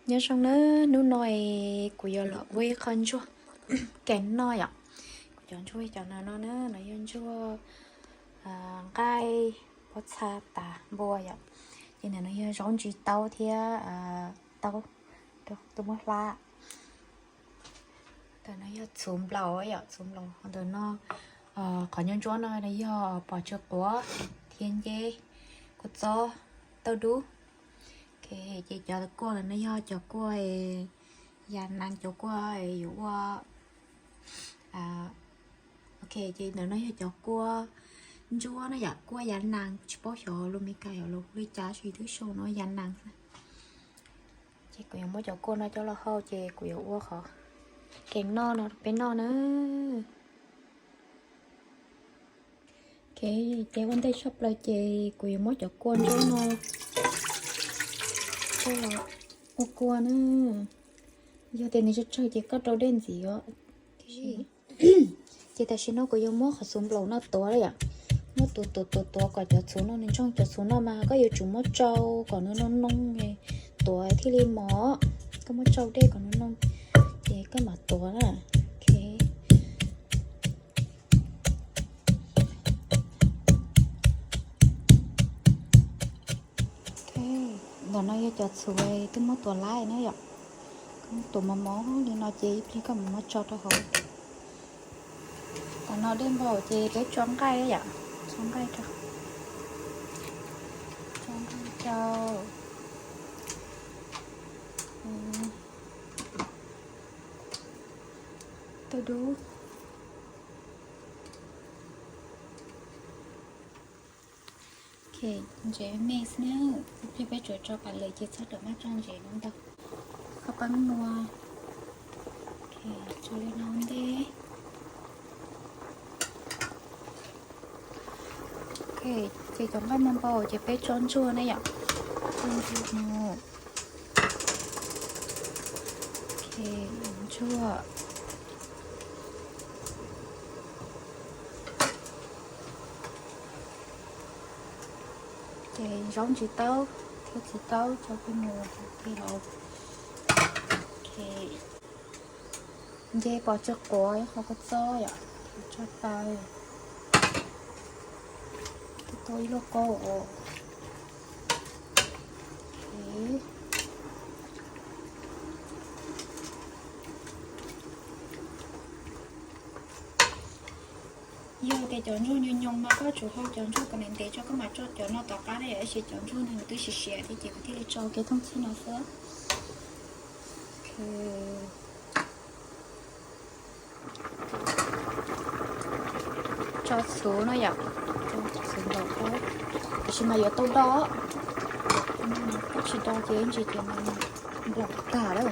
Nyob zoo na, hnub no es kuv yuav los ua ib qho ntsuag kev noj yom. Kuv cov ntsuag cov no no na, no yog ntsuag nqaij, pob txha, tas, npua yom. Ces ntawm no yog zaub ntsis taub thiab taub, tus muab hlab. Ntawm no yog txhuv nplaum yom, txhuv nplaum. Ntawm no qhov ntsuab ntsuab no yog pom tsw quav thiab nceb, kua txob, tauj dub. Ces cov kua ntawm no yog cov kua yav nees, cov kua yuav ua. Ok, ces ntawm no yog cov kua ntsuab no yom, kua yav nees, tsis paub xyov lus Meskas yog lus li cas, tsis twb sau no yav nees xwb. Ces kuv yuav muab cov kua no coj los hau ces kuv yuav ua qhov kev noj no peb noj na. Ok, ces ua ntej tshaj plaws ces kuv yuav muab cov kua ntsuab no coj los ua kua na. Yog tias nws tsawg tsawg ces koj rau dej ntxiv os. Ces tam sim no kuv yuav muab qhov txhuv nplaum no tuav yom, muab tuav tuav tuav tuav kom cov txhuv no nws ntsoog. Cov txhuv no mas koj yuav tsum muab tsau kom nws noo noo, tuav thiaj li mos. Koj muab tsau dej kom nws noo ces koj mam tuav na. Ok. Ntawm no yog cov txhuv twb muab tuav laib na yom. Koj muab tuav mos mos li no ces ib pliag koj mam muab tso rau hauv. Tam no dej npaum ces peb tso nqaij yom, tso nqaij rau, tso nqaij rau, tauj dub. Ok, ntsev me xwb na, ib pliag peb tsuas tso pas lawm ces txhob rawm maj tso ntsev no ntau. Koj pab muag, ok, tso li no ntej. Ok, ces cov nqaij muaj npaum ces peb tso ntsuag na yom. Tso ntsuag no. Ok, ntsuag. Ces zaub ntsis taub thiab txiv taub tso peb mus ua ke hauv. Ok, nce pos tsw quav ib qho kua txob yom, tso taw, tau ib lub kaub os. Yog tias cov ntsuag nyoos nyoos mas koj tsum hau cov ntsuag kom ntev ntev tso koj mam tso cov no tom qab na yom, tab sis cov ntsuag nws twb siav siav thiab ces kuv thiaj li tso kev thooj txhij no xwb. Tso txhuv no yom, txhuv nkaus ua, tiam sis mas yuav tau do, koj tsis do ces ib ntsis ces nws nplaum tag lawm.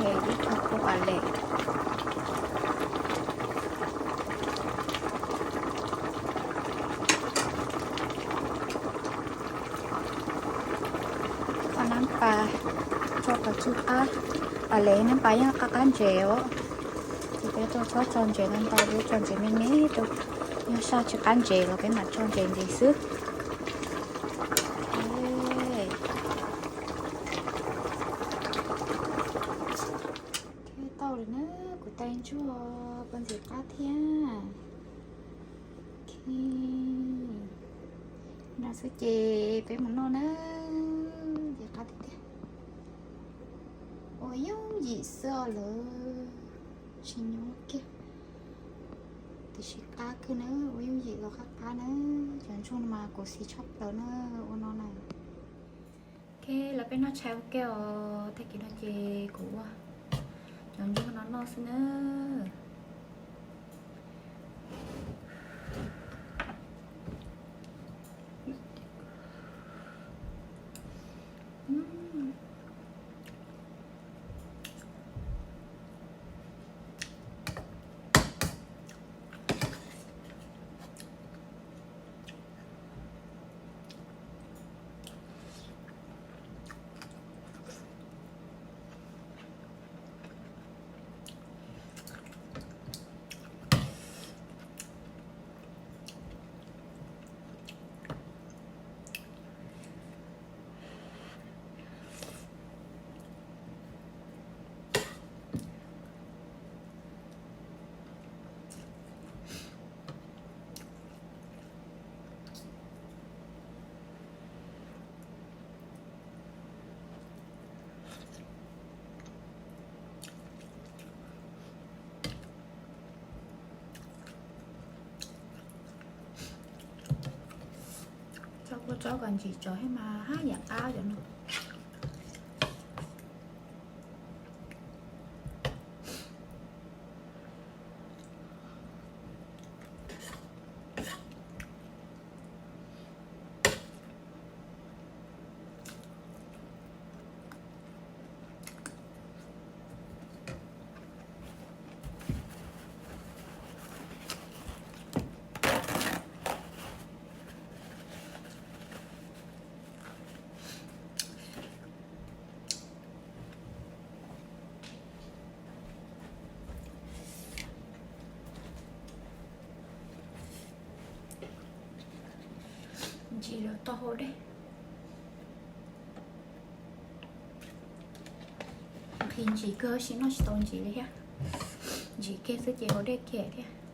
Ib qho kua pas lem. Qhov nab pas tso kom tsw qab, pas lem nab pas yeej qab qab ntsev os. Ces peb tau txhob tso ntsev ntau ntau, peb tso ntsev me me rau, yog saj tsis qab ntsev los peb mam tso ntsev ntxiv xwb. Tau lawm na, kuv tais ntsuag pos ntxim qab thiab. Ok, no xwb ces peb mus noj na. Ntxim qab tiag tiag. Ua yooj yim xwb os lawv, tsis nyuaj kiag. Tiam sis qab kawg na, ua yooj yim los qab qab na. Cov ntsuag no mas khuv xim tshaj plaws na, ua no na. Ok, lawv peb noj tshais ua ke os, tag kis no ces kuv ua cov ntsuag no noj xwb na. Tau kom ntsim tsov thiab mas haj yam qab cov no. Ntsim los tau hau dej. Nqhis ntsim kawg, sim noj tsis tau ntsim li thiab. Ntsim kiag xwb ces hau dej kiag thiab.